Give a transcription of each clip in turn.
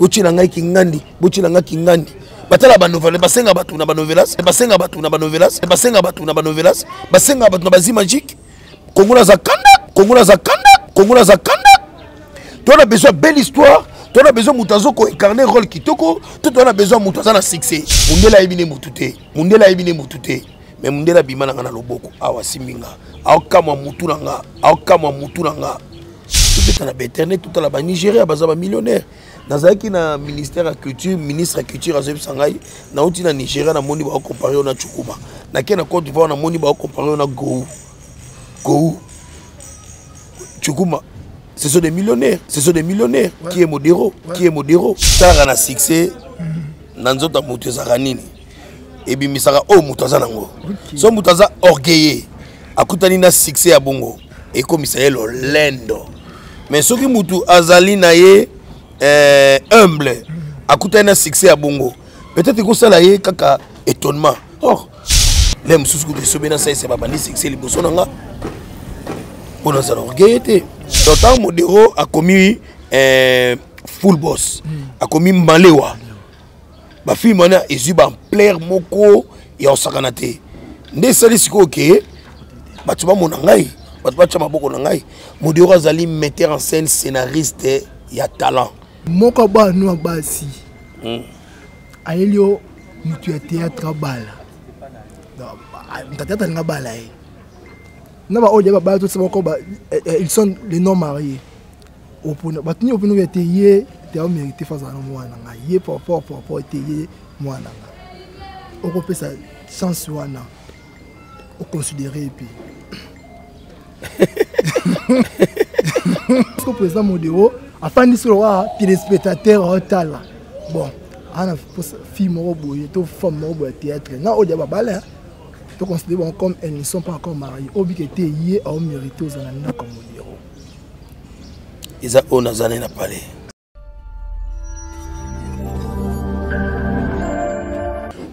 Botiela ngai kingandi, botiela ngai kingandi. Batala banovela, basenga bato na banovelas, basenga bato na banovelas, basenga bato na banovelas, basenga bato na bazi magique. Kongo naza kanda, Kongo naza kanda, Kongo naza kanda. Toi na besoin belle histoire, toi na besoin moto azo ko incarner rôle kitoko, to toi na besoin moto aza na succès. Mundele ayebi ne motu te, mundele ayebi ne motu te. Mais mundele abima na nga na loboko, awa asimbi nga, aokamwa motu na nga, aokamwa motu na nga. Tobeta na ba internet, totala ba Nigeria baza ba millionnaire. Nazalaki na ministère ya culture, ministre ya culture azoyebisa ngai, nauti na Nigeria namoni bao comparer yo na Chukuma. Nake na Côte d'Ivoire namoni bao comparer yo na Gou. Gou. Chukuma. Ce sont des millionnaires, ce sont des millionnaires. Ouais. Qui est Modero? Ouais. Qui est Modero? Talaka na succès na nzoto ya moto ezalaka nini? Ebimisaka oyo moto aza nango. So moto aza orgueilleux, akutani na succès ya bongo, ekomisa ye lolendo. Mais soki moto azali na ye humble, akutani na succès ya bongo, peut-être ekosala ye kaka étonnement. Or, le mosusu kutu esobe na saise babandi succès liboso na nga mpo nazala orgueilleux te. Donc ntango Modero akomi full boss, akomi malewa, bafilme wana ezwi baampleur moko ya kosakana te. Nde esali sikoyo ke bato bamona ngai, bato batya maboko na ngai. Modero azali metteur en scène, scénariste ya talent. Moko bana ya basi ayeli yo motu ya théâtre abala, moto ya théâtre alinga abala ye na baoyo dia babala tosa moko, ils sont les non mariés. Opona bato nini opona oyo te ye te amérité fa azala na mwana ngai ye par rapport te ye mwana ngai okopesa chance wana oconsidere epi parce que président Modero afandisi lokola téléspectateur aotala. Bon, ana fille moko boye to femme moko boye ya théâtre na oyo dia babala, to considère bango comme elles ne sont pas encore mariées, obike te ye aomérité ozala na ndako ya Modero. Eza oyo nazali na palais.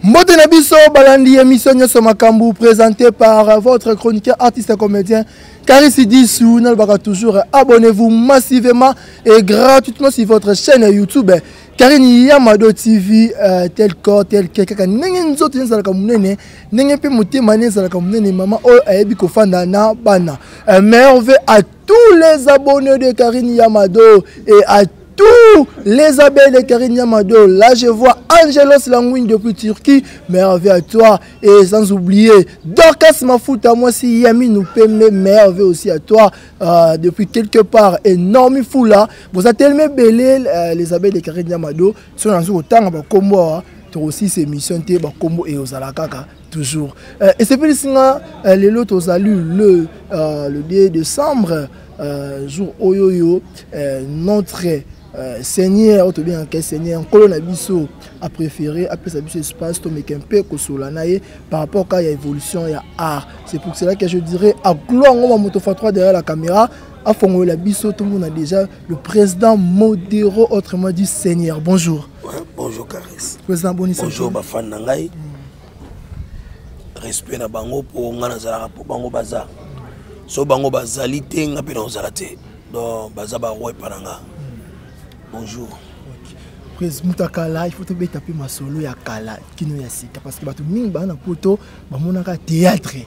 Mbote na biso balandi émission nyonso makambo, présenté par votre chroniqueur artiste et comédien Caris Dissou. Nalobaka toujours, abonnez-vous massivement et gratuitement sur votre chaîne YouTube Karine Yamado TV. Tel corps tel quel, kaka ndenge nzoto ezalaka monene, ndenge mpe motema ne ezalaka monene. Mama oyo ayebi kofanda na bana. Merveille à tous les abonnés de Karine Yamado et à tous les abeilles de Karine Yamado. Là, je vois Angelos Langouine depuis Turquie. Merveille à toi. Et sans oublier Dorcas Mafuta, moi aussi, Yami nous paiement. Merveille aussi à toi. Depuis quelque part, énorme foula. Vous êtes tellement belé, les abeilles de Karine Yamado. Sur un jour, autant, bah, comme moi, tu aussi ces émissions, bah, comme et aux alakaka. Toujours. Et c'est plus ça, les autres saluent le 2 décembre, jour oyoyo, notre Seigneur, autre bien que Seigneur, Nkolo na biso a préféré, a pris sa biso espace, to meke un peu kosola na ye par rapport à l'évolution ya art. C'est pour cela que je dirais à gloire ngoma moto fois 3 derrière la caméra, a fongola la biso, tout le monde a déjà le président Modero, autrement dit Seigneur. Bonjour. Ouais, bonjour Caris. Président Boni. Bonjour bafan na ngai. Respect na bango po nga nazalaka po bango baza. So bango bazali te nga pe nazala te. Donc baza ba roi pa na nga. Bonjour. Okay. Prince Mutakala, il faut te beta pe masolo ya kala kino ya sika parce que bato mingi ba na poto ba monaka théâtre.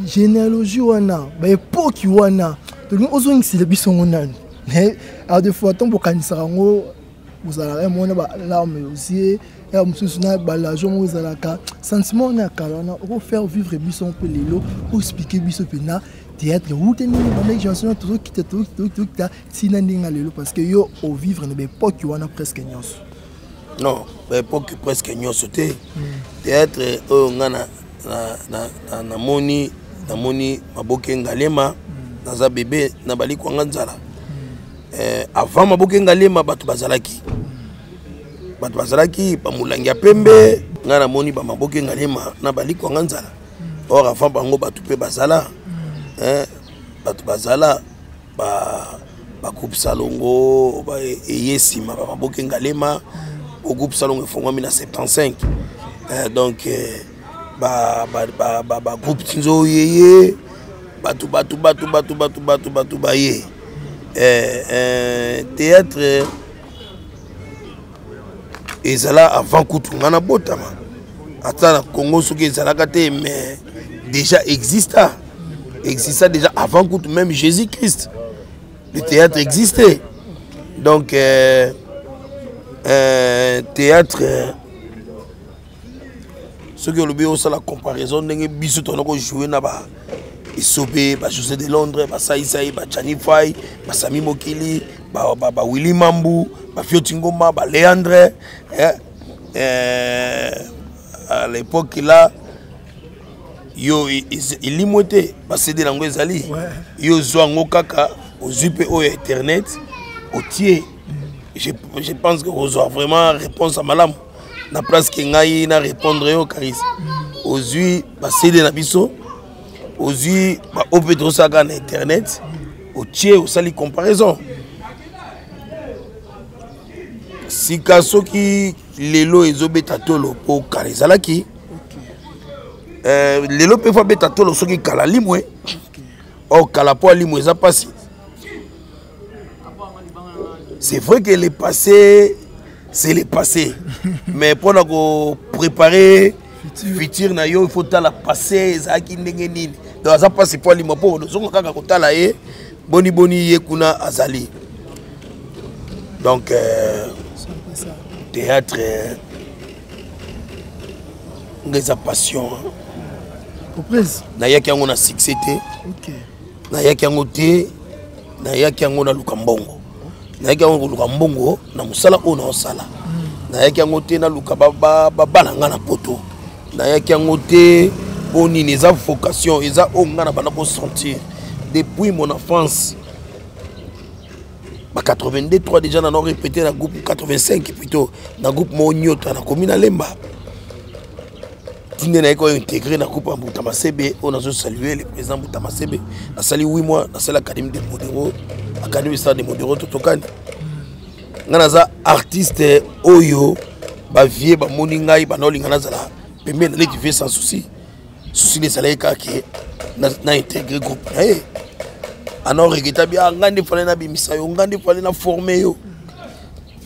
Généalogie wana, ba époque wana, to lingi ozongisela biso ngo nanu. Mais à des fois tant bokanisaka ngo bozalaka mona ba larmes aux yeux, ya mosusu na balajo moko ezalaka sentiment wana ya kala wana okofaire vivre biso mpe lelo oexplike biso mpena théâtre wute ndenge bandaki génération tozokita tozokita ntina ndenge ya lelo parce que yo ovivre na baépoque wana presque nyonso. Non, baépoque presque nyonso te. Théâtre oyo nga namoni, namoni Maboke Ngalema, naza bébé na balikwanga nzala. Avant Maboke Ngalema bato bazalaki. Bato bazalaki ba molangi ya pembe, nga namoni ba Maboke Ngalema na balikwanga nzala. Or avant bango bato pe bazala, hein, bato bazala ba groupe Salongo, ba eye nsima ba Maboke Ngalema, au groupe Salongo efongwami na 75. Donc ba groupe Tinzo yeye, bato, bato, bato, bato, bato, bato, bato baye. Théâtre Ezala avant kutu nga nabotama. Ata na Congo soki ezalaka te, mais déjà exista. Exista déjà avant kutu même Jésus-Christ. Le théâtre existait. Donc théâtre, soki olobi osala comparaison ndenge biso tozala kojouer na ba Esobe, ba José de Londres, basaisai, bajani Fai, basami Mokili, bawilly Mambu, bafioti Ngoma, baléandre, eh, à l'époque là, yo elimwe te, baCD yango ezali, yo ozwa yango kaka, ozwi mpe oyo ya internet otie. Je pense que ozwa vraiment réponse ya malamu na place ke ngai na répondre yo. Karis, ozwi baCD na biso, ozwi baoyo mpe tozosalaka na internet, otie, osali comparaison. Sika soki lelo ezobeta tolo mpo kala ezalaki, lelo mpe faut abeta tolo soki kala limwe. Or kala mpo alimwe eza mpasi. C'est vrai que le passé, c'est le passé, mais mpona kopréparer futur na yo, il faut tala passé ezalaki ndenge nini. Donc aza mpasi mpo alimwa, mpo ozonga kaka kotala ye boni boni ye kuna azali. Donc théâtre nga eza passion. Nayaki yango na succès te, nayaki yango te, nayaki yango naluka mbongo, nayaki yango koluka mbongo na mosala oyo naosala. Nayaki yango te naluka babala nga na poto, nayaki yango te mpo nini. Eza vocation, eza oyo nga na banda kosentir depuis mon enfance, ba 82 3 déjà nano répété na groupe 85 plutôt, na groupe moko nyota nakomi na Lemba, tinde nayeki oyo intégré na groupe ya Mbuta Masebe oyo nazosalue le président Mbuta Masebe. Nasali 8 mois, nasali Académie de Modero, Académie Star de Modero. Totokani, ngai naza artiste oyo bavieux bamoni ngai, banaolinga nazala pembeni neti vieux Sans Souci. Souci nde ezalaki kaka ke na intégré groupe na ye, ana oregretter bia ngai nde fallait nabimisa yo, ngai nde fallait na forme yo,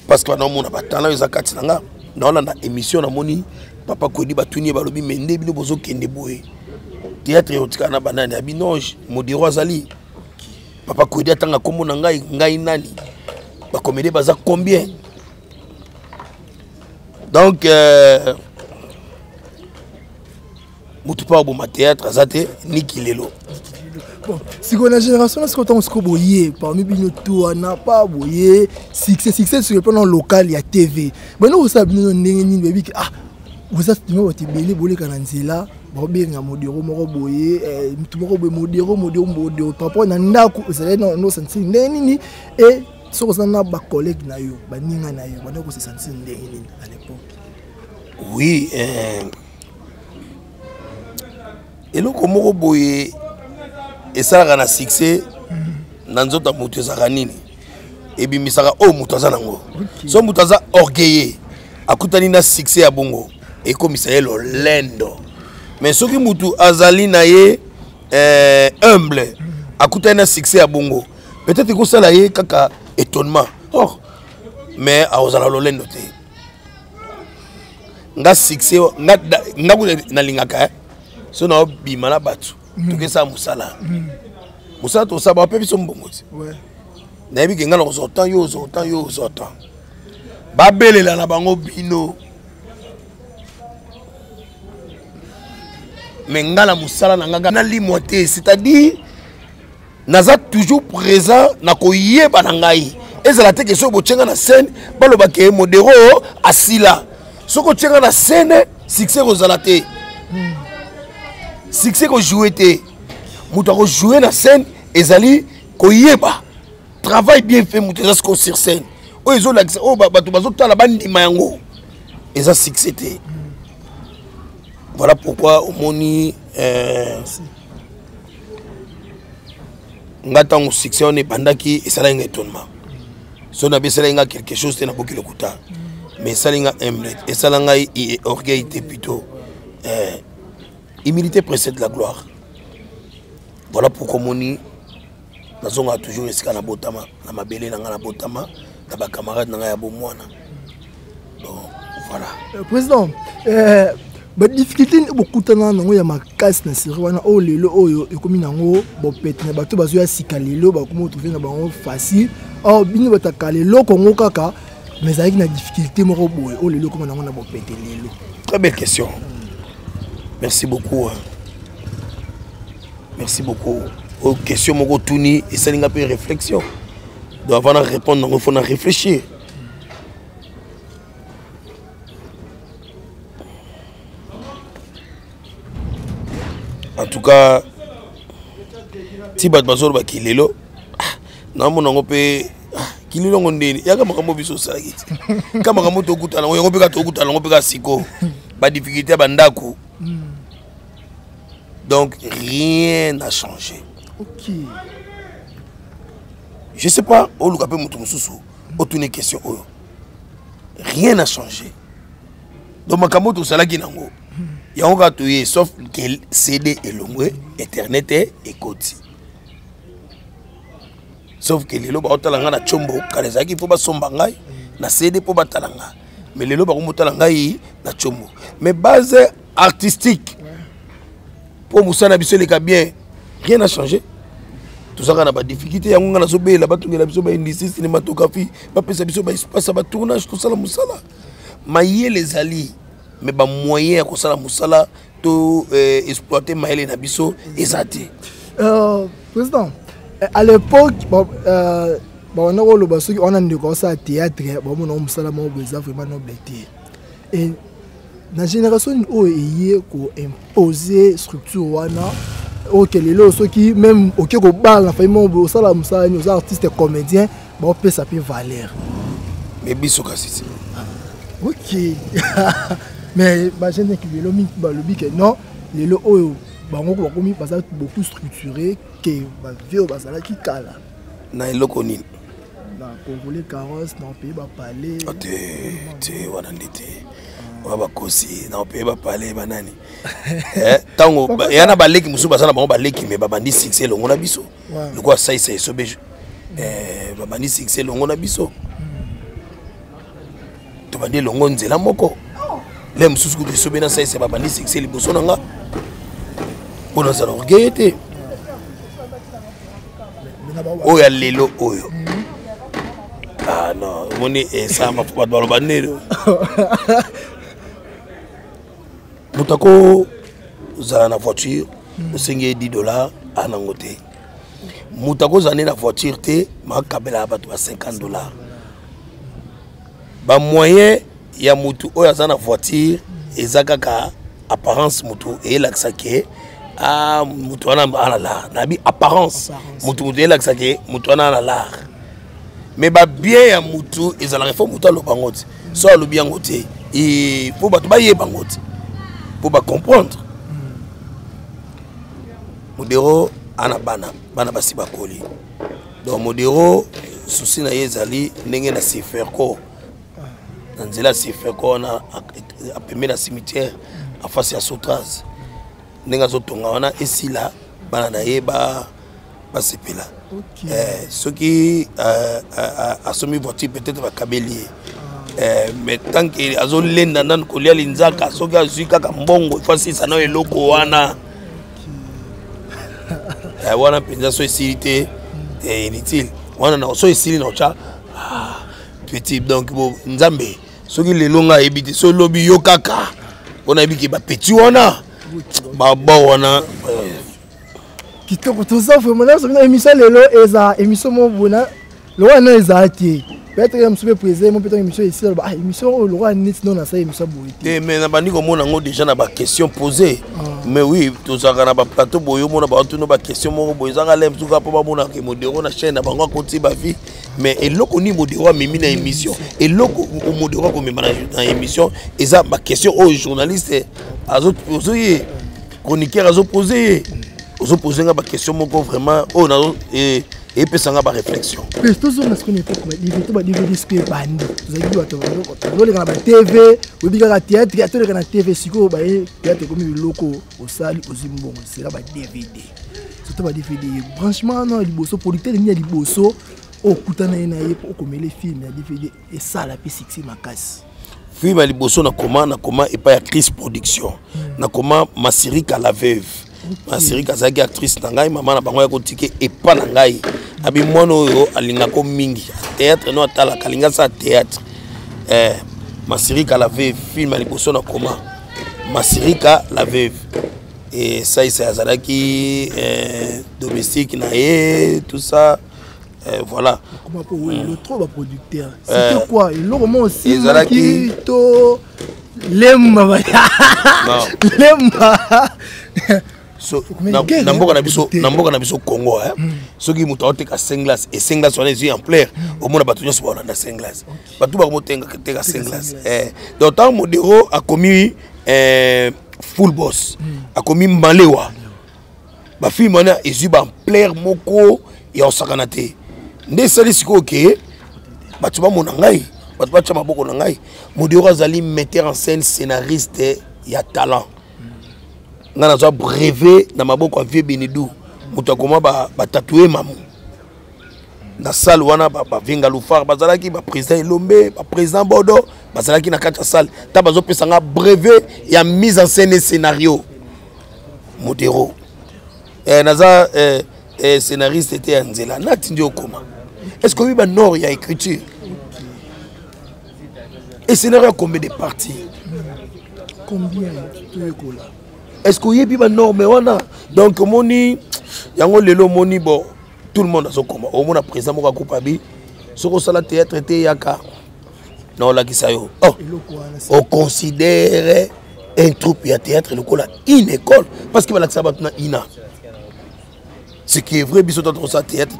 parce que banaomona batalent eza kati na nga. Naolanda émission, namoni papa Kodi, batuni ye, balobi: "Me nde bino bozokende boye, théâtre otikala na banani?" Abi: "Non, Modero azali." Papa Kodi atanga nkombo na ngai, ngai nani, bacomédien baza combien? Donc motu mpo aboma théâtre aza te, niki lelo. Bon, sikoyo na génération na sikoyo, ntango sikoyo boye parmi bino to wana pa boye succès, succès sur le plan local ya TV, bino kosala bino ndenge nini? Bayebi ke ah, boza tima bato ebele boleka na nzela, bakobenga Modero moko boye, mutu moko boye, Modero, Modero, Modero, par rapport na ndako ezali nosentir ndenge nini? E soki oza na bacollègue na yo, baninga na yo, banda kose sentir ndenge nini à l'époque? Oui, eloko moko boye esalaka na succès na nzoto ya moto ezalaka nini? Ebimisaka oyo moto aza nango. So moto aza orgueilleux, akutani na succès ya bongo, ekomisa ye lolendo. Mais soki motu azali na ye humble, akutani na succès ya bongo, peut-être ekosala ye kaka étonnement, oh, mais akozala lolendo te. Nga succès nga kuta nalingaka, eh? So naobima na bato, tokesala mosala, mosala tosala, bape biso mbongo ti nayebi ke nga na kozwa temps, yo ozwa temps, yo ozwa temps, babelela na bango bino, mais nga na mosala na nga nalimwa te, c'est-à-dire naza toujours présent na koyeba na ngai. Ezala te ke soki botienga na scène, baloba ke Modero asila. Soki otienga na scène, succès kozala te, succès kojouer te. Moto akojouer na scène ezali koyeba travail bien fait. Moto eza sikoyo sur scène, oyo ezolakisa, oyo bato bazotala, bandima yango, eza succès te. Voilà pourquoi omoni nga ntango succès wana ebandaki, esalaki nga étonnement. So nabi esalaki nga quelque chose te, naboki lokuta, mais esali nga humble, esala ngai orgueil te, plutôt humilité précède la gloire. Voilà pourquoi omoni nazongaka toujours esika nabotama, na mabele na ngai nabotama, na bacamarade na ngai ya bomwana. Donc Voilà. Président, badifficulté nini bokutana nango ya makasi na série wana oyo lelo oyo ekomi nango bopete na bato bazoya sika lelo bakomi otrouve na bango facile, or bino bataka lelo kongo kaka, mais ezalaki na difficulté moko boye oyo lelo ekoma nango na bopete lelo? Très belle question, merci beaucoup, merci beaucoup. Oyo question moko otuni esalinga mpe réflexion. Donc avant na répondre nango, faut na réfléchir. En tout cas, ti bato bazoloba kilelo, naomona yango mpe kilelo yango ndeni yaka makambo biso osalaki ti ka makambo tokutana yango, yango mpe ka tokutana yango mpe ka siko badifficulté ya bandako. Donc rien n'a changé. Je sais pas, oluka mpe moto mosusu otuni question oyo. Rien n'a changé. Donc makambo tosalaki nango yango kaka toye, sauf ke CD elongwe, internet ekoti. Sauf ke lelo baotala ngai na tshombo. Kala ezalaki mpo basomba ngai na CD mpo batala ngai, mais lelo bakomotala ngai na tshombo. Mais base artistique mpo mosala na biso eleka bien, rien n'a changé. Tozalaka na badifficulté yango. Ngai nazobela batongela biso baindustrie cinématographie, bapesa biso baespace ya batournage, tosala mosala. Mayele ezali, mais bamoyen ya kosala mosala to exploiter mayele na biso eza te. Président, à l'époque, bon, bawanda koloba soki wana ndeko asala théâtre, bamona mosala moko boye eza vraiment noble te. Et na génération nini oyo eye koimpose structure wana oke lelo soki même oke kobala na famille moko boye, osala mosala nini, oza artiste comédien, baopesa mpe valeur? Mais biso kasi te. Ok, mais bajeune ki lelo mingi balobi ke non, lelo oyo bango bakomi, baza beaucoup structuré ke bavie oyo bazalaki kala. Na eloko nini? Na congolais carrosse na pays bapale. Te te, wana nde te, wana bakosi. Na pays bapale banani? Ntango eya na baleki mosusu baza na bango baleki, mais babandi succès elongo na biso, lokola Saisa, Esobe, babandi succès elongo na biso. Tobandi elongo nzela moko. Le mosusu kutu, Esobe na Saisa babandi succès liboso na nga, mpo nazala orgueil te. Oyo ya lelo oyo, ah non, omoni esama bato baloba nini? Moto akozala na voiture, osengi ye 10 dollar, anango te. Moto akozala nde na voiture te, makabelaka bato ba 50 dollar. Bamoyen ya motu oyo aza na voiture eza kaka apparence. Motu eyelakisa ke ah, motu wana ana lar nabi apparence. Motu eyelakisa ke motu wana ana lar, mais babien ya motu ezalaka ifo motu aloba yango te. So alobi yango te, fo bato bayeba yango te mpo bacomprendre. Modero ana bana, bana basi bakoli. Donc Modero, souci na ye ezali ndenge na Siferco, na nzela ya Siferco wana, apembe na cimetière, afasi ya Sotraz, ndenge azotonga wana esila, bana na ye basepela. Soki asombi voiture, peut-être bakabeli ye, mais tant que azolenda nanu kolia linzaka, soki azwi kaka mbongo, ifo asisa nao eloko wana. Wana mpenza so esili te, inutile wana. So esili na otya petit. Donc bo Nzambe, soki lelo ngai ayebi te, so lobi yo kaka mpo nayebi ke bapeti wana baba wana. Kitoko, toza vraiment na émission lelo. Eza émission moko boye lokola no ezala te. Peut-être ya mosusu mpe président mo mpe ntango émission esila, loba: ah, émission oyo lokola neti no nasala émission boye te. Te, mais nabandi komona yango déjà na baquestion posée. Mais oui, tozalaka na baplateau boye, omona baotuna baquestion moko boye, ezaka le mosuka mpo bamonaka Modero na chaîne na bango akoti bavi. Mais eloko nini Modero amemi na émission? Eloko Modero akomema na émission eza baquestion oyo journaliste azoye, chroniqueur azopose ye. Ozopose nga baquestion moko vraiment oyo epesanga baréflexion. Mpe tozonga sikoyo na époque badvd to badvd sikoyo ebandi, tozalaki bato toleka na batv, oyebi kaka théâtre, toleka na TV. Sikoyo baye théâtre ekomi biloko osali, ozwi mbongo sela badvd, surtout badvd. Branchement wana liboso, producteur nini ya liboso oyo okutana ye na ye mpo okomele film ya DVD esala mpe succès makasi? Film ya liboso nakoma, nakoma epai ya Chris Production. Nakoma Masirika la veuve. Masirika azalaki actrice na ngai, mama na bango ya kotike epa na ngai. Abi mwana oyo alingako mingi théâtre, no atalaka, alinga asala théâtre. Masirika la veuve, film ya liboso nakoma Masirika la veuve. E Saisa azalaki domestique na ye, tout ça. Voilà. Comment pour le trop ba producteur, c'était quoi eloko mo osimaki to lemba lemba? So, na mboka na biso, na mboka na biso Congo, eh? Soki moto aoteka singlas e singlas wana ezwi ampleur, omona bato nyonso baolanda singlas, bato bakomoteka teka singlas. Donc ntango Modero akomi full boss, akomi malewa, bafilme wana ezwi baampleur moko ya kosakana te. Nde esali sikoyo ke bato bamona ngai, bato batya maboko na ngai. Modero azali metteur en scène, scénariste ya talent. Ngai nazwa brevet na maboko ya vieux Benidou, moto akoma batatue mamu na salle wana. Bavenga Lufar bazalaki, baprésident Elombe, baprésident Bodo bazalaki na kati ya salle ta bazopesa nga brevet ya mise en scène et scénario. Modero, naza scénariste te ya nzela natindi okoma. Est ce que oyebi banor ya écriture et scénario ya combien de parties? Combien toyekola? Est ce que oyebi banorme wana? Donc omoni yango lelo, omoni, bon, tout le monde azokoma. Omona président moko akupa bi soki osala théâtre te, yaka na olakisa yo. Oh, oconsidère un troupe ya théâtre lokola une école, parce que balakisa bato na ina. Ce qui est vrai, biso tata kosala théâtre,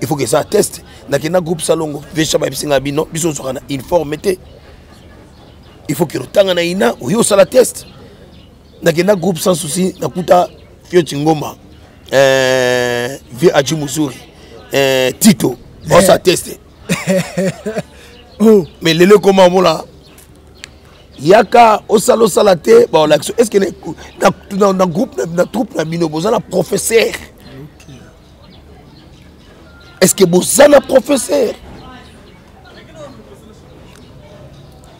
il faut que ça teste. Nakenda groupe Salongo vesha, bayebisi nga bino biso ozwaka na uniforme te, il faut que otanga na ina, oyo osala test. Nakenda groupe Sans Souci, nakuta Fioti Ngoma, vieux Aji Muzuri, Tito osala test. Oh. Mais lelo ekoma omona yaka osala, osala te, baolakisa. Est ce que na groupe, na troupe na bino boza na professeur? Est ce que boza na professeur?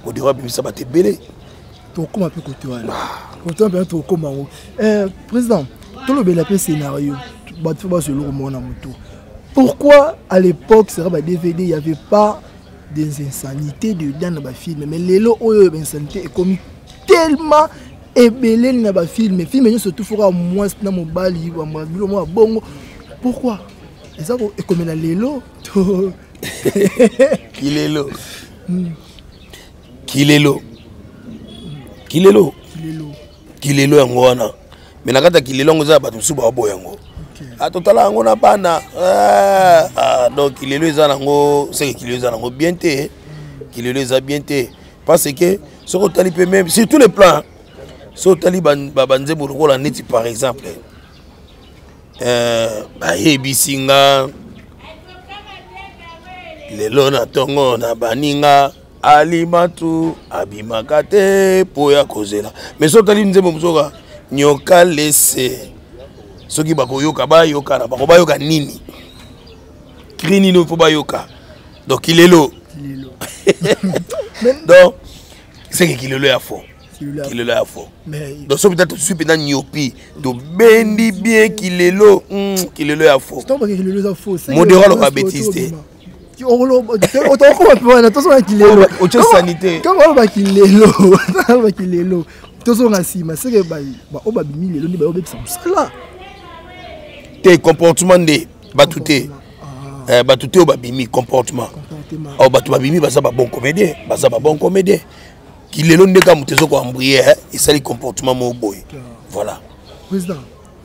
Modero abimisa bato ebele. Tokóma mpe kote wana, kote wana mpenza tokóma yango. Président, tolobela mpe scénario. Bato bazwa eloko moko na motu. Pourquoi à l'époque sera ba DVD, il y avait pas des insanités dedans na bafilme, mais lelo oyo bainsanité ekomi tellement ebele na bafilme, filme nyonso tufoka mwasi na mobali, bilo moko ya bongo? Pourquoi eza ekomela lelo to? Kilelo, kilelo, kilelo, kilelo yango wana. Me na kati ya kilelo yango eza ya bato mosusu baoboya yango. Totala yango na bana. Donc kilelo eza nango seke, kilelo eza nango bien te, kilelo eza bien te, parce que soki otali mpe même sur tous les plans, soki otali banzembo lokola neti par exemple bayebisi nga lelo na ntongo na baninga alimatu abimaka te mpo ya kozela. Mais soki otali nzembo mosuka nyoka lese, soki bakoyoka, bayoka na bango, bayoka nini, cri nini mpo bayoka. Donc kilelo, donc seke kilelo ya faux, kilelo ya faux. Donc soki mpenza tosui mpenza nyopi, tobendi bien kilelo, kilelo ya faux. Modero aloba bétise te. Otokoma mpe wana, tozonga kilelo. Otie sanité. Kama oloba kilelo, oloba kilelo, tozonga nsima. Seke baoyo babimi lelo nde bayobebisa mosala? Te, comportement nde bato te. Bato te oyo babimi, comportement. Oyo bato babimi baza babon comédien, baza babon comédien. Kilelo nde kaka moto ezokoembrie, esali comportement moko boye, voilà. Président,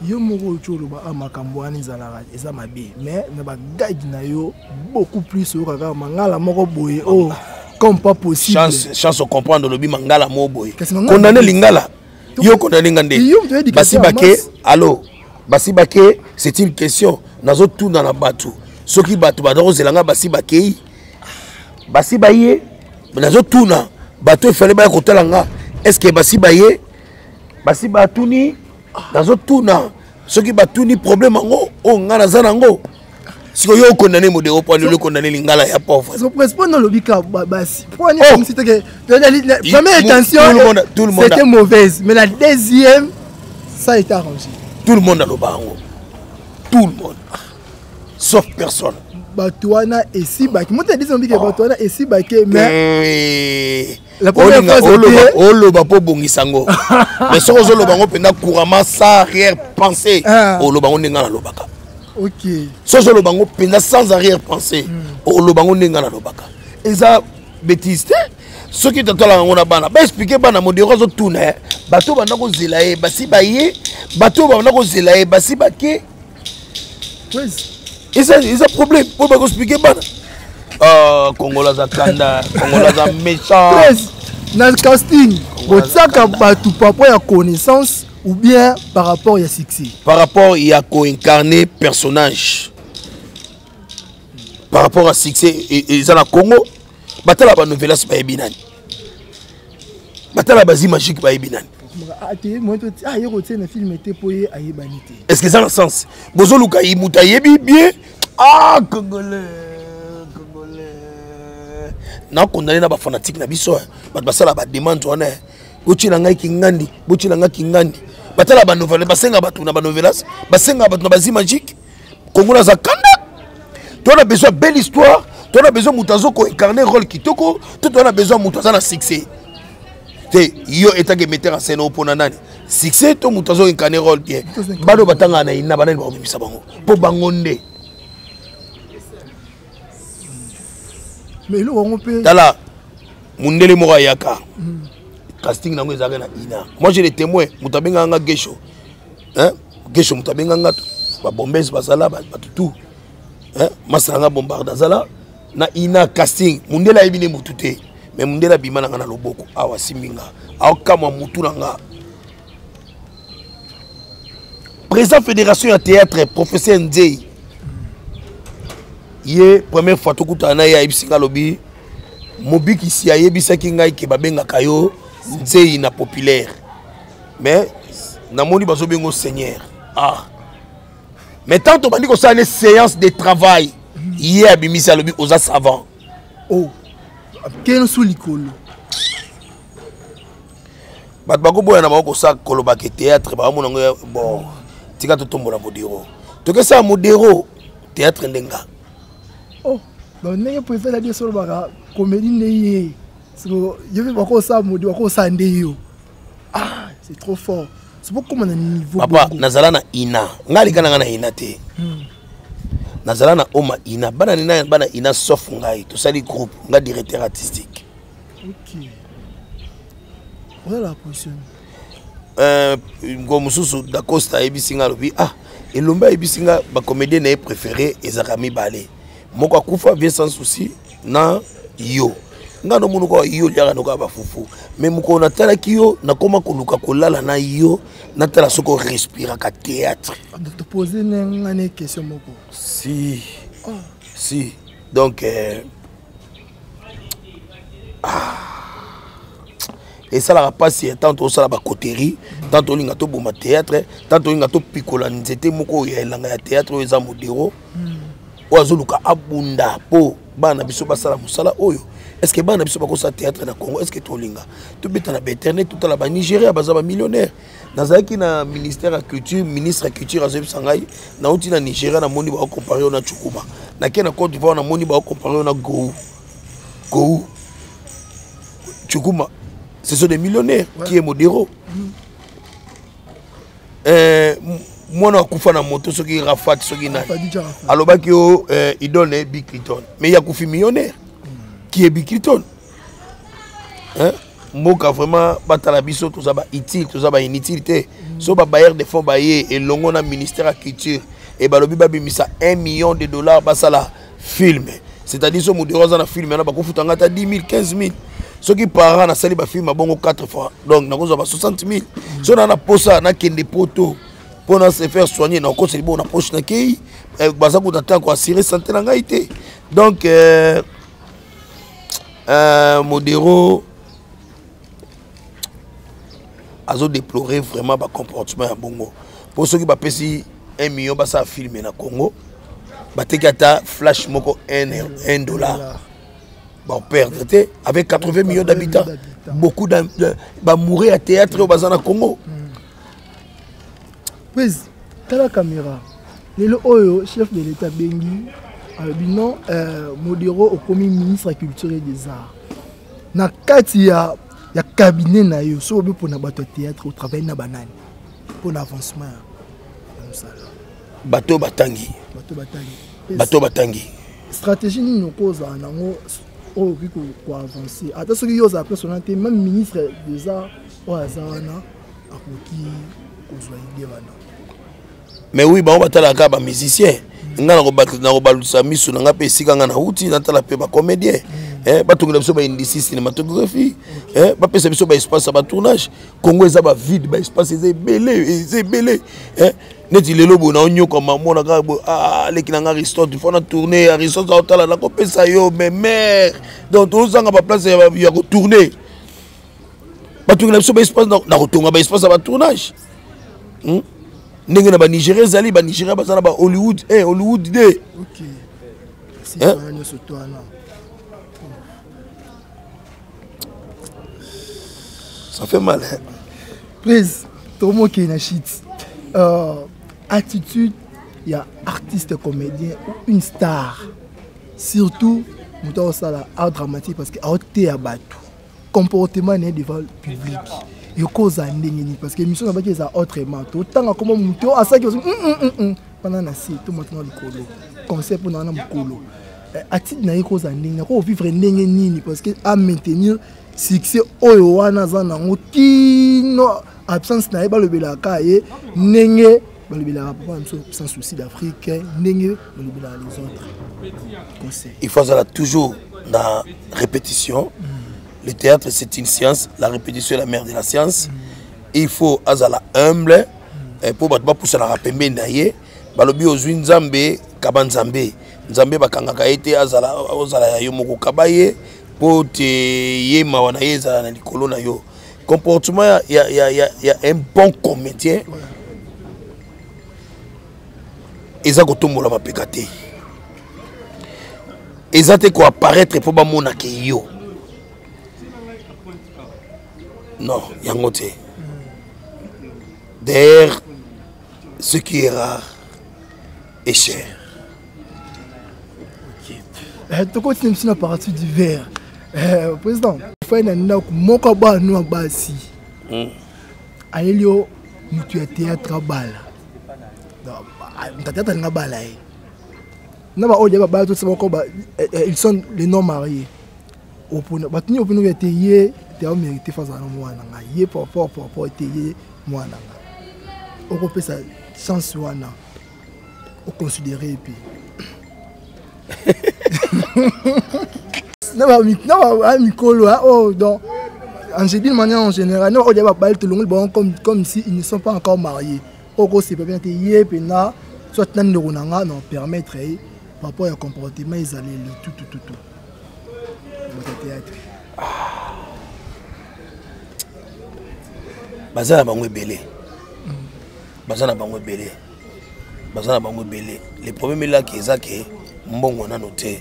yo moko oti oloba a makambo wana ezalaka eza mabe, mais na bagage na yo beaucoup plus oyoka kaka mangala moko boye oyo comme pas possible. Chance, chance ocomprendre, olobi mangala moko boye, condamné lingala, yo condamné nga nde basi bake. Allo, basi bake, c'est une question nazotuna na bato. Soki bato baza kozela nga, basi bakei, basi baye, nazotuna bato efale baya kotala nga, est ce que basi baye, basi batuni? Nazotuna soki batuni problème yango oyo ngai naza nango. Sikoyo yo okondane modero mpo lelo okondane lingala ya pauvre. So presse mpo olobi ka basi mpo ani comme si que la première intention c'était mauvaise, mais la deuxième, ça a été arrangé. Tout le monde aloba yango, tout le monde sauf personne. Bato wana esibaki moto ya deuxième bike, bato wana esibaki, mais la première fois oloba mpo obongisa yango, mais soki ozoloba yango mpenza couramment, sans arrière pensée, oloba yango ndenge nalobaka. Soki ozoloba yango mpenza sans arrière pensée, oloba yango ndenge nalobaka. Eza bétise te. Soki totala yango na bana, baexplike bana. Modero azotuna ye, bato banda kozela ye basi baye, bato banda kozela ye basi bake. Eza problème mpo bakoexplike bana. Ah, Congolais aza kanda, Congolais aza méchant. Na casting, botiaka bato par rapport ya connaissance ou bien par rapport ya succès? Par rapport ya koincarner personnage. Par rapport à succès, eza na Congo, batala banovelas, bayebi nani. Batala bazi magique, bayebi nani. Ye kotie na film te mpo ye ayebani te. Est ce que eza na sens? Bozoluka moto ayebi bien. Ah, Congolais, Congolais, nakondane na bafanatike na biso. Bato basala bademande wana: botiela ngai kingandi, botiela ngai kingandi. Batala banovela, basenga bato na banovelas, basenga bato na bazi magique. Kongola aza kanda. To na besoin belle histoire, to na besoin moto azo koincarne rôle kitoko, to na besoin moto aza na succès te. Yo etanke metteur en scène, opona nani? Succès to moto azo incarne rôle bien? Bano batangaka na ina, banani bakobimisa bango mpo bango nde? Mais eloko yango mpe Tala, mundele moko ayaka, casting nango ezalaka na ina. Moi, j'ai des témoins. Moto abengaka nga Gesho, hein? Gesho, moto abenga nga, babombese bazala, bato tout, masala nga Bombarde azala na ina casting. Mundele ayebi nde motu te, mais mundele abima na nga na loboko awa, asimbi nga, aokamwa motu na nga. Président fédération ya théâtre, professeur Nzei, ye première fois tokutana na ye, ayebisi nga, alobi: "Mobikisi ayebisaki ngai ke babengaka yo Nzei na populaire, mais namoni bazobengo Seigneur." Ah, mais tant tobandi kosala ne séance de travail, ye abimisi, alobi: "Oza savant." Oh, keno su likolo. Bato bakoboya na bango kosala, kolobaka théâtre bakamona yango. Bon, tika totombola Modero, tokesala Modero théâtre nde nga. Oh, donc ndenge président na biso olobaka comédie nde ye, yo mpe bakosala modi, bakosala nde yo. Ah, c'est trop fort, c'est pour koma na niveau. Papa, nazala na ina, nga alika na nga na ina te. Nazala na oma ina, bana nina, bana ina sauf ngai. Tosali groupe, nga directeur artistique. Ok, ozala position? Ngo mosusu Dacosta ayebisi nga, alobi: "Ah, Elombe ayebisi nga bacomédien na ye préféré ezalaka mibale, moko akufa, Vie Sans Souci, na yo. Nga nomoni kaka yo oliaka nokaa bafufu, mais mokolo natalaki yo, nakoma koluka kolala na yo, natala soki orespiraka théâtre." Topose nga ne question moko. Si, oh. Si, donc ah, esalaka mpasi ya tant tosala bacoterie, tant tolinga toboma théâtre, tant tolinga topikola nzete moko oyo ya elanga ya théâtre oyo eza Modero, oyo azoluka abunda mpo bana na biso basala mosala oyo. Est ce que bana na biso bakosala théâtre na Congo? Est ce que tolinga tobeta na bainternet, totala Banigéria, baza bamillionnaire? Nazalaki na ministère ya culture, ministre ya culture azoyebisa ngai: "Nauti na Nigéria, namoni bakocompare yo na Chukwuma. Nake na Côte d'Ivoire, namoni bakocompare yo na Gou Gou Chukwuma. Ce sont des millionnaires." Qui est Modero? Mwana akufa na moto, soki Rafat, soki nani, alobaki yo idole na ye Bill Clinton, mais ye akufi millionnaire. Qui est Bill Clinton, hein? Mboka vraiment batala biso, toza bautile, toza bainutile te. So babailleur de fonds baye elongo na ministère ya culture e balobi babimisa 1 million de dollars, basala film, c'est-à-dire so Modero aza na film wana, bakofutanga ata 10 000, 15 000. Soki parent nasali bafilm bongo 4 fois, donc nakozwa ba 60 000. So naa na posa nakende poto mpo na se faire soigner, nakokoseli bongo na poche, nakei, baza kuta ta koassure santé na ngai te. Donc Modero azodéplorer vraiment bacomportement ya bongo, mpo soki bapesi 1 million basala film na Congo. Bateki ata flash moko 1 dollar. Bon, perdre te avec 80 millions d'habitants. Beaucoup bamouré à théâtre oyo baza na Congo. Prise, tala caméra. Lelo oyo chef de l'État bengi alobi non, Modero okomi ministre ya culture et des arts. Na kati ya cabinet na yo, so obi pona bato ya théâtre au travail na banani pour l'avancement ya mosala. Bato batangi. Bato batangi. Bato batangi. Stratégie nini okozala nango oyo okoki koavancer ata soki yo ozala personnel te, même ministre des arts oyo aza wana akoki kozwa idée wana. Mais oui, bango batalaka ba musicien. Nga nakobalusa miso na nga mpe esika nga nauti, natala mpe bacomédien. Batongela biso baindustrie cinématographie, bapesa biso baespace ya batournage. Congo eza bavide, baespace eza ebele, eza ebele. Neti lelo boye naonyokama, mona kaka boye, aleki na nga Aristote, fo na tourne. Aristote aotala, nakopesa yo, mais mare donc tozanga baplace ya kotourne. Batongela biso baespace na kotonga baespace ya batournage. Ndenge na banigéria ezali, banigéria baza na ba Hollywood 1, Hollywood 2. Hein? Ça fait mal, hein? Prise, tomoki na shit. Attitude, il y a artiste comédien ou une star. Surtout, moto osala art dramatique parce que aote ya bato. Comportement né devant le public. Yokoza ndenge nini parce que émission na baki eza autrement. Totanga comment moto asaki pendant na si tout maintenant likolo. Conseil pour na mokolo. Attitude na yekoza ndenge ko vivre ndenge nini parce que à maintenir succès oyo wana za nango kino absence na ye balobelaka ye ndenge balobelaka papa biso sans souci d'Afrique, ndenge balobelaka les autres. Conseil. Il faut azala toujours na répétition. Le théâtre, c'est une science, la répétition est la mère de la science. Il faut azala humble pour bato bapusanaka pembeni na ye. Balobi ozwi Nzambe, kaba Nzambe. Nzambe bakangaka ye te, azala, ozala ya yo moko, kaba ye po te ye mawa na ye ezala na likolo na yo. Comportement ya un bon comédien eza kotombola mapeka te, eza te koapparaître mpo bamonake yo, non, yango te. D'ailleurs, ce qui est rare est cher. Tokoti biso na partie du verre. Président, fai na ndako moko bana ya basi ayeli yo motu ya théâtre abala, moto ya théâtre alinga bala ye na baoyo dia babala tosa moko, ils sont les non mariés. Opona bato nini opona oyo ete ye te amérité fa azala na mwana ngai ye par rapport ete ye mwana ngai, okopesa chance wana, oconsidéré epe na mikolo oyo. Donc en d'une manière en général, na oyo babali tolongoli bango comme si ils ne sont pas encore mariés, okosepa mpena te ye mpena soit na ndeko na nga na permettre ye par rapport ya comportement ezaleli tutututu moto théâtre. Baza na bango ebele, baza na bango ebele, baza na bango ebele. Le problème elaki eza ke mbongo nano te.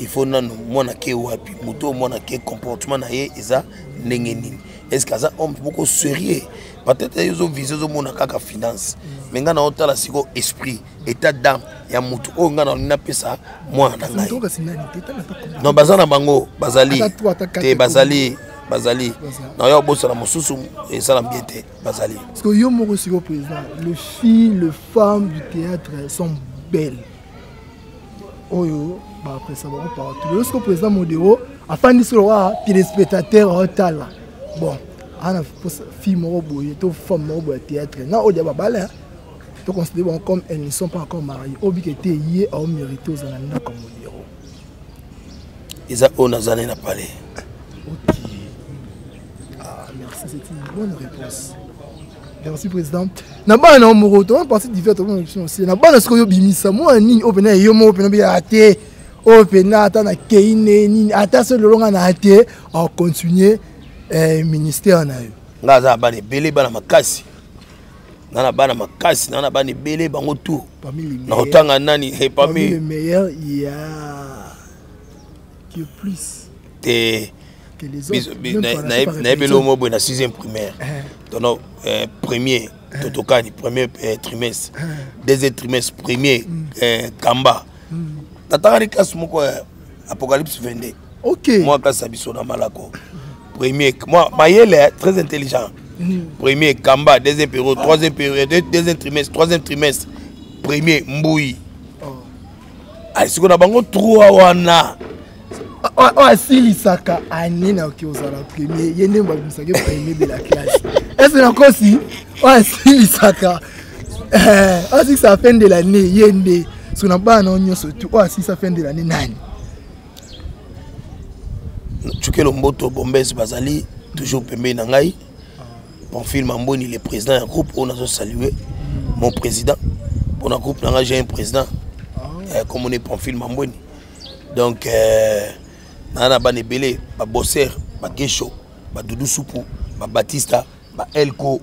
Il faut nano mwana ke wapi, moto oyo mwana ke comportement na ye eza ndenge nini, est ce que aza homme moko sérieux? Peut-être ye ozovise, ozomona kaka finance, mais ngai naotala sikoyo esprit, état d'âme ya motu oyo ngai nalingi napesa mwana na ngai. Non, baza na bango, bazali te, bazali, bazali. Naoya kobosana mosusu esala bien te, bazali. Parce que yo moko sikoyo président, le fille, le femme du théâtre sont belles oyo bapresa bango partout. Lelo sikoyo président Modero afandi sikoyo wa téléspectateur aotala, bon, ana fille moko boye to femme moko boye ya théâtre na oyo dia babala, to considérer bango comme elles ne sont pas encore mariées, oyo bike te ye aomérité ozala na ndako ya Modero. Eza oyo naza ne na palais. Ok, ah, merci, c'est une bonne réponse, merci président. Na bana na yo moko toma parti divers, toma biso aussi na bana sikoyo obimisa mwana nini oyo mpena yo moko mpena obiyaka te, oyo mpena ata na kei ne nini, ata so lelo nga na te acontinue ministère na yo? Nga aza na bana ebele, bana makasi. Na na bana makasi, na na bana ebele bango tout. Na kotanga nani eh, parmi les meilleurs, il y a qui est plus te nayebeli omo boye na 6e primaire eh. tono eh, premier eh. Totokani premier trimestre, deuxième trimestre premier mm. Kamba mm. Natangani classe moko Apocalypse 22. Ok, moi classe ya biso na Malako, premier moi mayele, très intelligent mm. Premier Kamba, deuxième période, troisième période, deuxième trimestre, troisième trimestre premier Mbui oh. Sikoyo na bango trois wana. Oyo asilisaka année na oki ozala premier, ye nde babimisaki premier de la classe. Ese nakosi? Oyo asilisaka, oyo asilisaka fin de l'année, ye nde. So na bana nyonso tu, oyo asilisa fin de l'année nani? Cukelo Mboto Bombes bazali toujours pembeni na ngai. Pamphile Mamboni, le président ya groupe oyo nazosalue, mon président mpona groupe na ngai. J'ai un président comme on est Pamphile Mambweni. Donc naa na bana ebele, babosser, bagesho, badudu supu, babatista, baelco.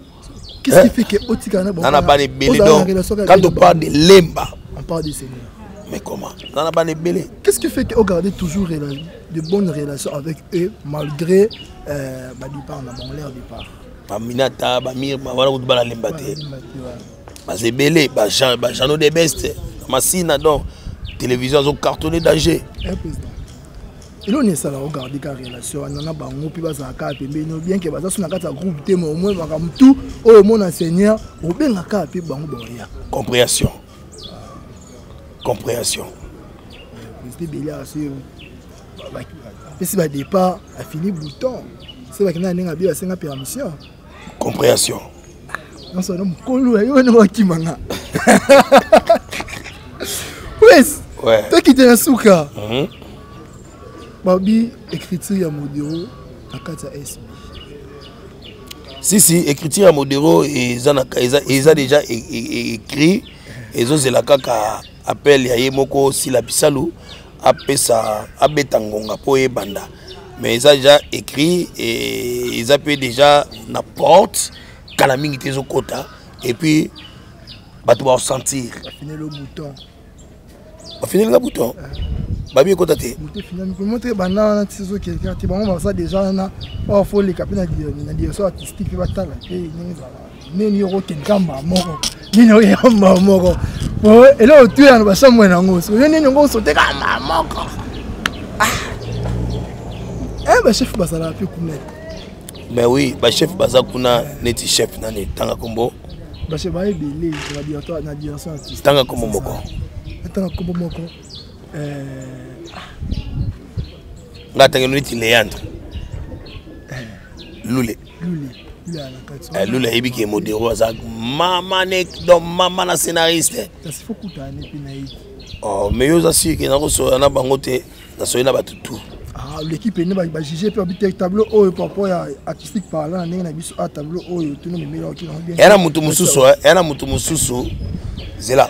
Qu'est-ce qui fait que otika na na bana ebele? Donc quand on parle de Lemba, on parle du Seigneur. Mais comment, na na bana ebele. Qu'est-ce qui fait que ogarder toujours de bonnes relations avec eux malgré badépart na bango, leur départ? Baminata, bamirma wana kutu bana Lemba te, baza ebele, bajano de best Masina. Donc télévision azocartonne danger. Eloko nini esala ogarde ka relation wana na bango mpe bazala kaka pembeni, bien ke baza so na kati ya groupe te, mais au moins makambo tu oyo omona Seigneur obenga kaka mpe bango baoya? Compréhension, compréhension. Président ebele asi apesi badépart, afini bouton se bakenda na ndenge abi basenga permission. Compréhension. Nyonso wana mokolo yo wana wakimanga wes. Tokite na suka. Babi écriture ya Modero na kati ya SB. Si si, écriture ya Modero eza déjà écrit, ezozela kaka appel ya ye moko Sila Bisalu apesa, abeta ngonga mpo ebanda. Mais eza déjà écrit, eza mpe déjà na porte, kala mingi te ezokota et puis bato baosentir. Bafinelinga bouton, babi ekota te. Moto ebanda wana ti ezokeka te, bango baza déjà wana. Oyo fo oleka mpe na direction artistique mpe batala mpe ndenge ezala, nini yo okokende ka mbaa moko, nini oya mbaa moko, po eloko tuyana bachambre nango so yo nini yango osote ka mbaa moko. Bachef bazalaka mpe kuna? Mais oui, bachef baza kuna. Neti chef nani? Tanga kombo. Bachef baya ebele na direction artistique. Tanga kombo moko. Tanga kombo moko. Nga atangi neti Léandre Lule. Lule ayebi ke Modero aza mama ne, donc mama na scénariste. Oh, mais yo oza sûr ke nakosola na bango te? Nasoli na bato tout. Ah, l'équipe ene bajuge mpe babi te tableau oyo par rapport ya artistique parlant na ndenge na biso a tableau oyo tino memelaki. Eya na motu mosusu, eya na motu mosusu. Zela,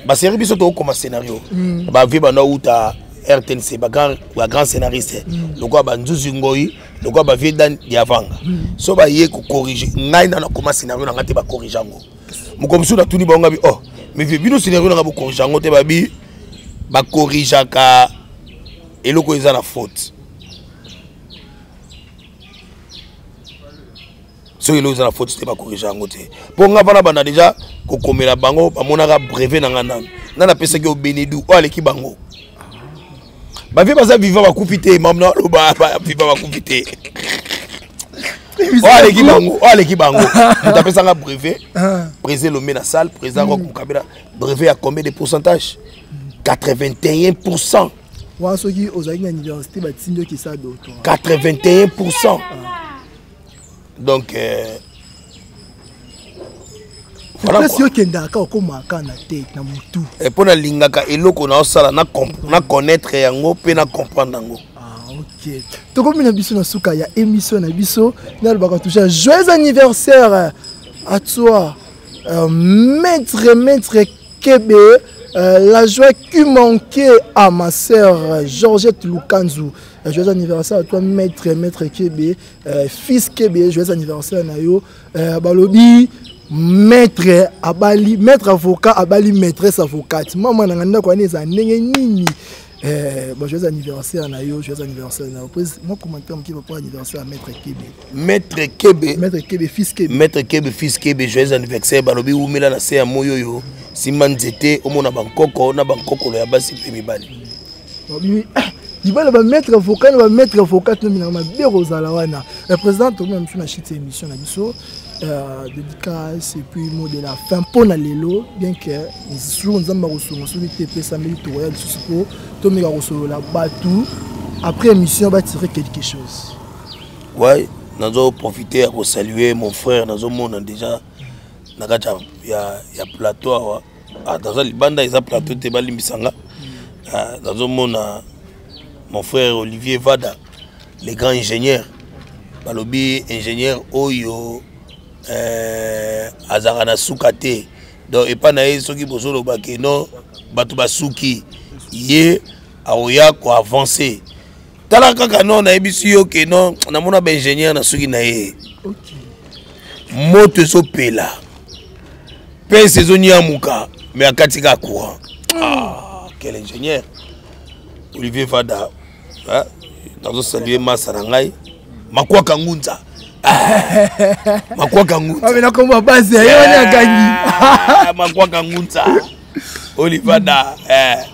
basérie biso tokokoma scénario, bavie bando auta RTNC, bagrand scénariste lokola banzuzi ngoi, lokola bavie Dan Diavanga, so baye kocorrige ngai na nakoma scénario na ngai te, bacorrige yango. Moko mosusu natuni bango, ngabi: "Oh, mais vie bino, scénario na ngai bocorrige yango te?" Babi bacorrigeaka eloko eza na faute. Soki eloko eza na faute te, bakorige yango te. Mpo nga mpana banda deja kokomela bango, bamonaka brevet na nga nanu nga napesaki yo Benedu oyo aleki bango. Bavie baza vivant, bakufi te. Mamna aloba vivant, bakufi te. Oyo aleki bango, oyo aleki bango, moto apesanga brevet, président Lombe na salle, président Rock Mokabela. Brevet ya combien de pourcentage? 81%. Wana soki ozalaki na université, batindi okisa doctorat. 81%. Donc voilà. Place yo okendaka, okomaka na te na motu. Mpo nalingaka eloko naosala, na connaître yango mpe na comprendre yango. Ah, ok, tokomi na biso na suka ya émission na biso. Nalobaka toujours joyeux anniversaire à toi, maître Kebe, la joie qui manquait à ma sœur Georgette Lukanzu. Joyeux anniversaire à toi, maître Kebe, fils Kebe, joyeux anniversaire na yo. Balobi. Maître abali maître avocat abali maîtresse avocate, mama na nga, ndako wana eza ndenge nini? Bon, joyeux anniversaire na yo, joyeux anniversaire na yo. Prise moi commentaire moki papa, anniversaire ya maître Kebe. Maître Kebe. Maître Kebe fils Kebe. Maître Kebe fils Kebe, joyeux anniversaire. Balobi wumela na se ya moi oyo, simba nzete omona bankoko na bankokolo ya basi mpe mibali. Libala bamaître avocat na bamaître avocat nominaka mabe kozala wana. Président, tomona misu na chute émission na biso, dédicace et puis mot de la fin mpo na lelo, bien que jour Nzambe akosunga, soki te epesameli, tokoya lisusu mpo tomeka kosolola. Bato après émission batire quelque chose. Ouais, nazo profiter ya kosaluer mon frère, nazomona déjà na kati ya plateau awa. Ah, naza libanda, eza plateau te, balimbisanga. Ah, nazomona mon frère Olivier Vada, le grand ingénieur. Balobi ingénieur oyo azalaka na suka te. Donc epai na ye, soki bozoloba ke non, bato basuki, ye akoya koavance. Tala kaka, non, nayebisi yo ke non, namona baingénieur na suki na ye. Moto ezopela, pese ezoniamuka, mais akati kaka courant. Ah, quel ingénieur, Olivier Vada! Nazosalue masa na ngai Makwaka Ngunza. Ah, Makwaka Ngunza. Nakomba base ye wana akangi. Makwaka Ngunza Olivada, eh.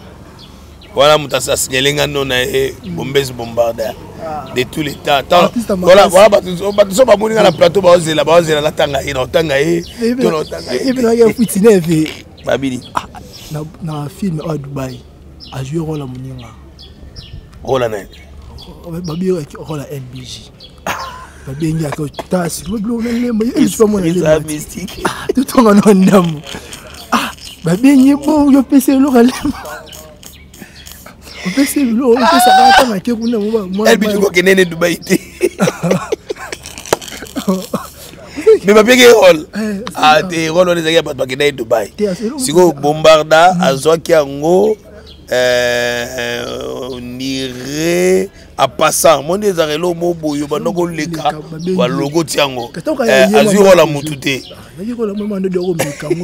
Wana moto asignale nga no na ye, Bombes Bombarda de tous les temps. Voilà, voilà, bato so bamoni nga na plateau, baozela, baozela natanga ye, na otanga ye to na otanga ye. Futi neve. Babili. Na film oyo Dubai, ajoue rôle ya moninga. Rôle na ye. Babi rôle ya LBG, babengi aka tasi biloko nalemba lemba, totonga na ndambo. Babengi bo yo pesa eloko alemba, opesi biloko opesaka ata make kuna. LBG kokende ne Dubai te, mais bapeki rôle. Ah te, rôle wana ezalaki ya bato bakendaki Dubai. Sikoyo Bombarda azwaki yango ondire apassant mo nde ezalaka eloko mo boye, banda koleka balokoti yango, azwi rôle ya motu te.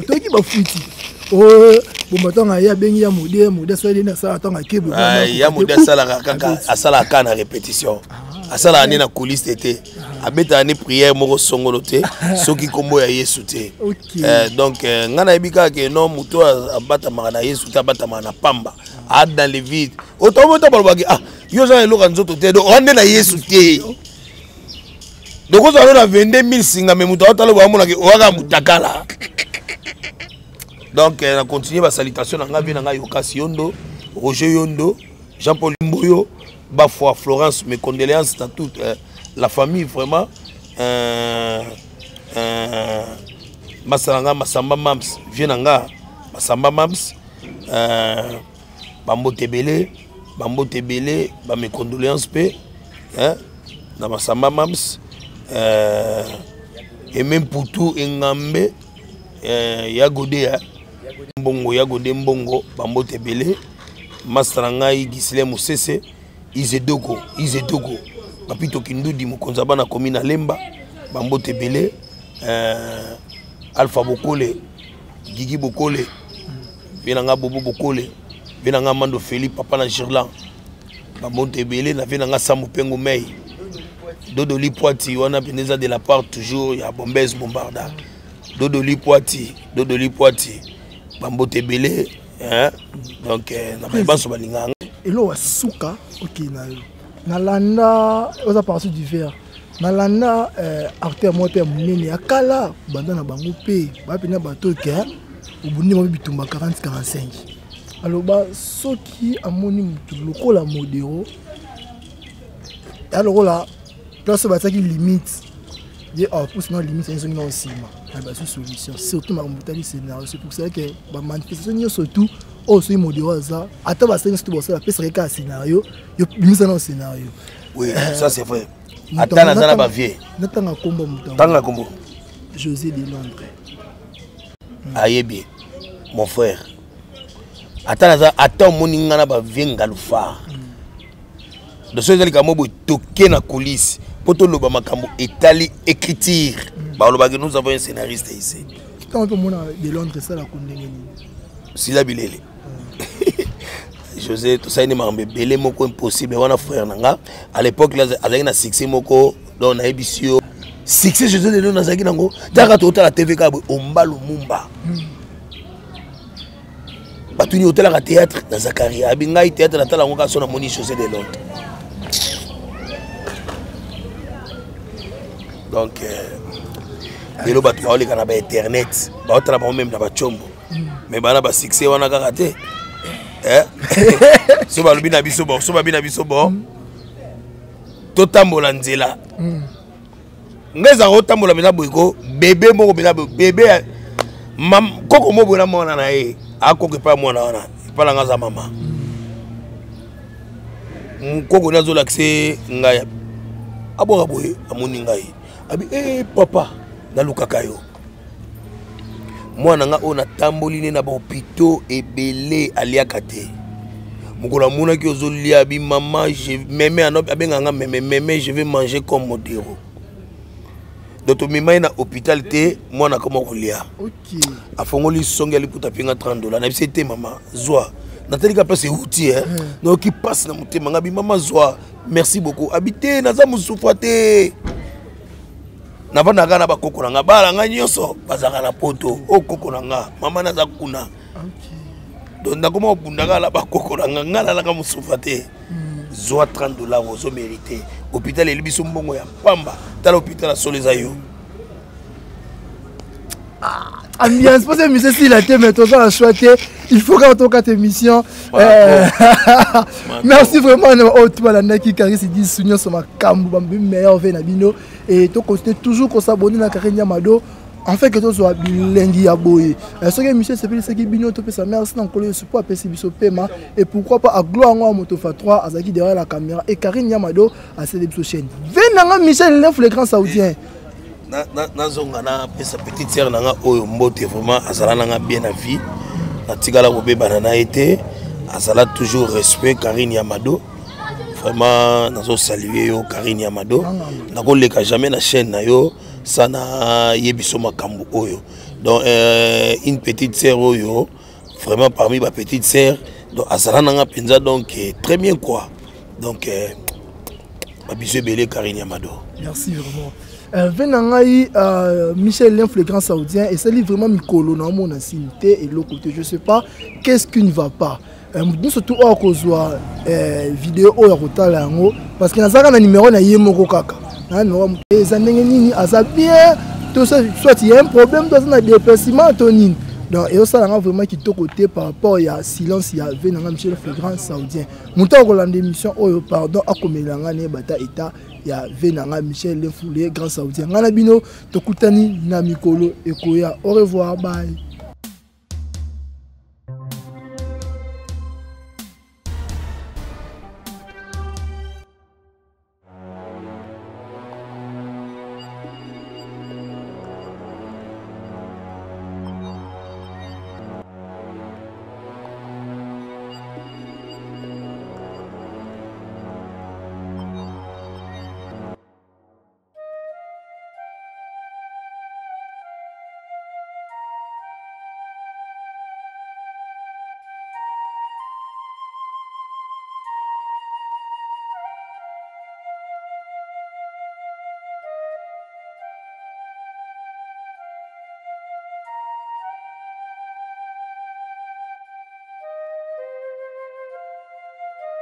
Toyoki bafuti bomba ntango ye abengi ya mode, ya mode asali nini, asala ntango akebe. Ya mode asalaka kaka, asalaka kaka na répétition, asalaka nde na coulisse te, abetaka nde prière moko songolo te, soki nkombo ya Yesu te. Donc ngai nayebi kaka ke non, moto abatamaka na Yesu te, abatamaka na pamba, a dans le vide. Otomota balobaki: "Ah, yo oza na eloko ya nzoto te." Donc oa nde na Yesu te. Donc ozala no na 22 000 singa, me moto aotala boye amonaki oyaka motakala. Donc na continue basalutation na ngai, mpe na ngai Yokasi Yondo, Roger Yondo, Jean Paul Mboyo Bafoi, Florence, mes condoléances à toute la famille vraiment. Masala nga Masamba Mams, vie na nga Masamba Mams, bambote ebele, bambote ebele, bames condoléances mpe, hein, na Masamba Mams, Eme Mputu Engambe, ya Gode ya Mbongo, ya Gode Mbongo, bambote ebele. Master na ngai Gisile Mosese Izedoko, Izedoko Papito Kindudi, mokonzi ya bana komi na Lemba, bambote ebele. Alpha Bokole, Gigi Bokole, mpe na nga Bobo Bokole, mpe na nga Mando Félix, papa na Girlan, bambote ebele na vie na nga Sambo Pengo Mei Dodo Lipwati. Wana mpenza eza de la part toujours ya Bombes Bombarda, Dodo Lipwati, Dodo Lipwati, bambote ebele, hein? Donc na baye banso balingaka. Eloko ya suka okei na yo, nalanda oza partie du vert, nalanda acteur moko mpe ya monene ya kala, banda na bango mpe bapena bato ke obundi mwa bitumba 40 45, aloba soki amoni motu lokola Modero ya lokola place oyo batiaki limite, ye apusi na limite ye, soki na nsima na bazwi solution, surtout makambo etali scénario. C'est pour cela que bamanifestation nyonso tout oyo, soki Modero aza, ata basali nyonso to basala, bapesaka ye kaka scénario, yo bimisa na scénario. Oui, ça c'est vrai, ata naza na bavie. Natanga kombo moto? Tanga kombo. José de Londres. Ayebi mon frère, ata naza, ata omoni nga na bavie Ngalufar. Donc soki eza likambo boye, toke na coulisse mpo toloba makambo etali écriture, balobaki: "Nous avons un scénariste ici." Ntango tomona de Londres esalaka ndenge nini? Sila bilele. José, tosali nde makambo ebele moko impossible wana. Frère na nga, à l'époque azalaki na succès moko. Donc nayebisi yo, succès José de Londres azalaki nango, taka totala TV kaka boye, Omba Lumumba. Batuni: "Otalaka théâtre na Zakaria?" Abi: "Ngai théâtre natala yango kaka so namoni José de Londres." Donc lelo bato baoleka na bainternet, baotala bango même na bacombo, mais bana basuccès wana kaka te. So balobi na biso bon, so babi na biso bon, totambola nzela. Ngai ezalaka otambola mpenza boye ko bebe moko mpenza boye, bebe koko mo boye na mwana na ye, akoko epai ya mwana wana, epai nanga aza mama. Koko nde azolakisa ngai, abwaka boye, amoni ngai, abi: "E papa, nalukaka yo. Mwana nga oyo natamboli ne na bahôpitaux ebele, aliaka te. Mokolo amonaki ozolia, abi: 'Mama, meme,' abengaka nga meme, 'Meme, je vais manger comme Modero.'" Donc tomema ye na hôpital te, mwana akoma kolia. Afongoli songi ya liputa, apenga 30 dollar. Na biso te: "Mama, zwa." Natalika place euti, nayoki mpasi na motema. Nga bi: "Mama, zwa, merci beaucoup." Abi: "Te, naza mosufa te, navandaka kaka na bakoko na nga. Bala nga nyonso bazalaka na Poto. Oyo koko na nga, mama naza kuna, donc nakoma kobunda kaka na bakoko na nga. Nga nalaka mosufa te. Zwa 30 dollar, ozomérite. Hôpital eli biso mbongo ya pamba. Tala hôpital ya solo eza yo." Ambiance mpo émission esila te, mais toza na choix te, il faut kaka tokata émission. Merci vraiment na oyo tu balandaki Karisi Disu nyonso makambo bambi meilleur ve na bino, et tocontinue toujours kos'abonner na Karine Yamado en fait que tozwa bilengi ya boye. Soki émission esepelisaki bino, topesa merci na Nkolo Yesu mpo apesi biso pema, et pourquoi pas agloire yango ya moto fa 3 azalaki derrière la caméra, et Karine Yamado asali biso chaîne. Ve nanga Michel Lef, le grand saoudien. Nazonga, napesa petite sœur na nga oyo mbote. Vraiment azala nanga bien na vie, natikala kobebana na ye te, azala toujours respect. Karine Yamado, vraiment nazosalue yo. Karine Yamado, nakoleka jamais na chaîne na yo sa nayebi biso makambo oyo. Donc une petite sœur oyo vraiment parmi bapetite sœur, donc azala nanga mpenza, donc très bien quoi. Donc babiso ebele, Karine Yamado. Merci vraiment. Ve na ngai Michel Lenf, le grand saoudien. Esali vraiment mikolo na omona nsini te, eloko te. Je sais pas qu'est-ce qui ne va pas. Moto nyonso tu oyo akozwa video oyo akotala yango, parce que nazalaka na numéro na ye moko kaka na numéro. Eza ndenge nini? Aza bien to soit il y a un problème, to aza na déplacement to nini? Donc ezosalanga vraiment kitoko te par rapport ya silence ya ve nanga Michel le grand saoudien. Moto akolanda émission oyo, pardon, akomela nga nayeba ta état ya ve nanga Michel Lefule, grand saoudien. Ngai na bino tokutani na mikolo ekoya. Au revoir, bye.